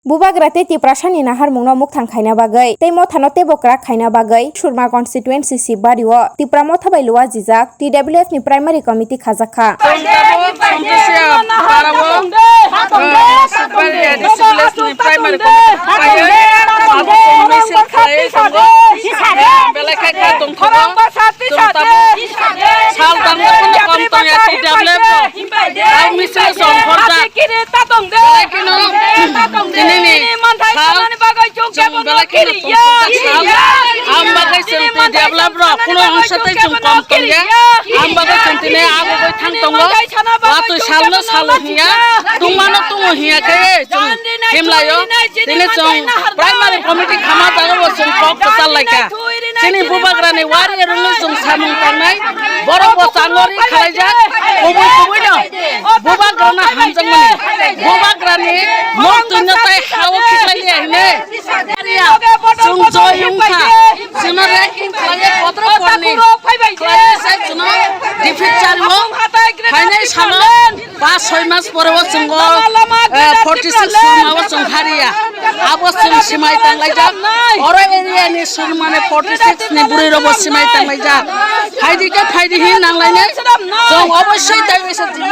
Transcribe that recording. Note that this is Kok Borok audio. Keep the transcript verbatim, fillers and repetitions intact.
Bubagra tei Tiprasani naharmungno mukthang khaina bagwi tei mothano teibo kwrak khaina bagwi Surma constituency Sibbario Tipra Motha bai luajijak T W F ni primary committee khajakha. Chwng tabuk Santosia parao, ah, Sibari A D C village ni primary committee khlaiwi abo chwng misil khlaiwi tongo. Belai khe kha tongthogo. Chwng tabuk sal tangma phano kom tongya T W F rok. Tei misil chwng horjak. Belai kheno tinini sal chwng belai kheno tongthokjak sal. Ang bagwi chwng T W F rok kuno ongsa tei chwng kom tongya. Ang bagwi chwng tini agogwi thang tongo. Watwi salno salo hinya, tungmano tungo hinya khe chwng himlaio. Tini chwng primary committee khama jaga bo chwng kok kwchar laikha. Chini bubagrani wari rwngwi chwng samung tangnai. Borok bo changori khalaijak. Kubui kubui no bubagrano hamjakmani. Bubagrani mok twino tai hao khiklaiya hine. Chwng joy wngkha. Chwngno ranking khlaiwi kotoro porni khlaiwi sai chwngno defeat chario. Phainai salo pas soi mas pore o chwngo, eh, forty six Surma o chwng hariya. Abo chwng swmai tanglaijak. Oro area ni Surma ni forty six ni bwrwi rok bo swmai tanglaijak. Phaidi khe phaidi hin nanglainai. Chwng obossoi tei waisa jini.